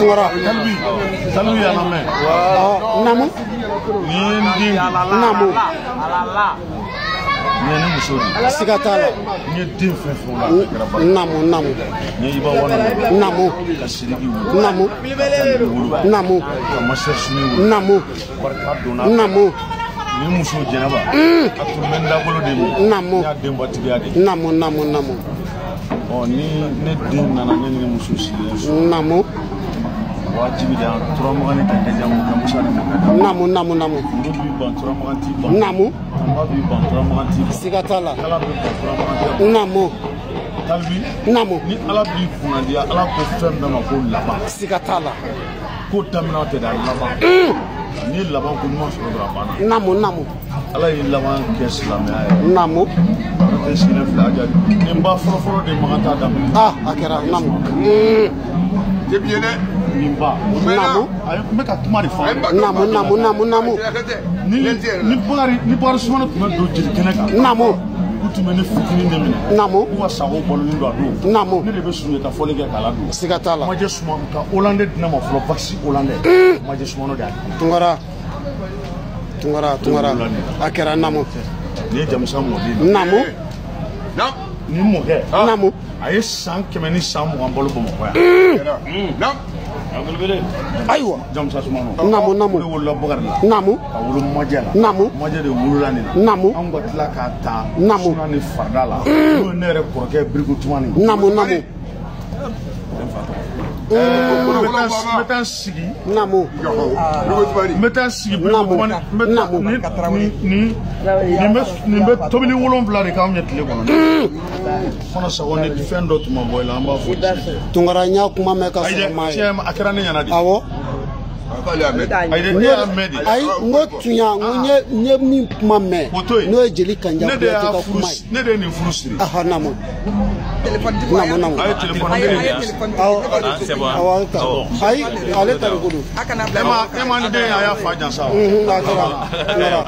Tunkara. Talbi y'a lamɛn. Naamu. Nin ye n den. Naamu. Nin ye ne muso de ye. Siga t'a la. N ye den fɛn fɛn wolo a bɛɛ kɛra ba ye. Naamu naamu. N ye Iba Wana wolo. Naamu. Ka Sidiki wolo. Naamu. Ka Talbi wolo. Naamu. Ka Masɛri Suni wolo. Naamu. Barika donna. Naamu. Nin muso Jɛnɛba. A tun bɛ n dabolo de min. Naamu. N y'a denbatigiya de. Naamu naamu naamu. Ɔ ni ne den nana ne ni ne muso sigilen so. Naamu. Wajibi de an turamagan ka kɛ jamu ka musa ni mɔkɛ. Naamu naamu naamu. Muru b'i ban turamagan t'i ban. Naamu. Kanba b'i ban turamagan t'i ban. Siga t'a la. Kala b'i ban turamagan t'i ban. Naamu. Talbi. Naamu. Ni Ala b'i kunnadiya Ala ko fɛn bɛɛ ma ko laban. Siga t'a la. Ko daminɛ tɛ dɛ a laban. N'i ye laban ko ɲuman sɔrɔ dɔrɔn a banna. Naamu naamu. Ala y'i laban kɛ silamɛya ye. Naamu. N'o tɛ sigilen filɛ a jaabi. Nin ba fɔlɔ-fɔlɔ de makan t'a daminɛ. Ah a kɛra naamu. Nin ba. Naamu. Ayi n bɛ ka kuma de fɔ. Naamu naamu naamu naamu. Ni Bakari ni Bakari Sumano tun bɛ don jeli kɛnɛ kan. Naamu. U tun bɛ ne fitinin de minɛ. Naamu. K'u ka sago balolen don a don. Naamu. Ne de bɛ Sunjata fɔli kɛ k'a ladon. Siga t'a la. Majɛ Sumano ka Hollandais di ne ma fɔlɔ vaccin Hollandais. Majɛ Sumano de y'a di. Tunkara. Tunkara Tunkara. A kɛra naamu. Nin ye Jamusa mɔden ye. Naamu. Nin mɔkɛ. Naamu. A ye san 120 balo Bamakɔ yan. Ayiwa. Jamusa Sumano. Naamu naamu. O de wolola Bakari la. Naamu. Ka wolo Majɛ la. Naamu. Majɛ de wolola nin na. Naamu. Anw ka tila k'a ta. Naamu. Suna ni farida la. N'o ye ne yɛrɛ kɔrɔkɛ Biriku Tumani. Naamu naamu. N bɛ taa sigi. Naamu. N bɛ taa sigi Biriku Tumani. N bɛ taa Naamu. nin bɛ tobili 7 de k'anw ye tile kɔnɔ. Fana sago ni fɛn dɔ tun ma bɔ i la an b'a fɔ. Tunkara n y'a kuma mɛn ka Ayi sɔrɔ dɛ maa ye. tiɲɛ a kɛra ne ɲɛna de. Awɔ. Ayi dɛ ne y'a mɛn de. Ayi n ko tunya n ko n ye min kuma mɛn. O to yen. N'o ye jeli Kanja Ne de Kuyate y'a ka furu kuma ye. ne de ye nin furu siri. Aha naamu. Naamu naamu. A ye telefɔni ne de ye. Awɔ. C'est bon. Awɔ ale ta. Ayi ale ta de ko don. E ma n den a y'a fa jansa wa. A kɛra. Tunkara.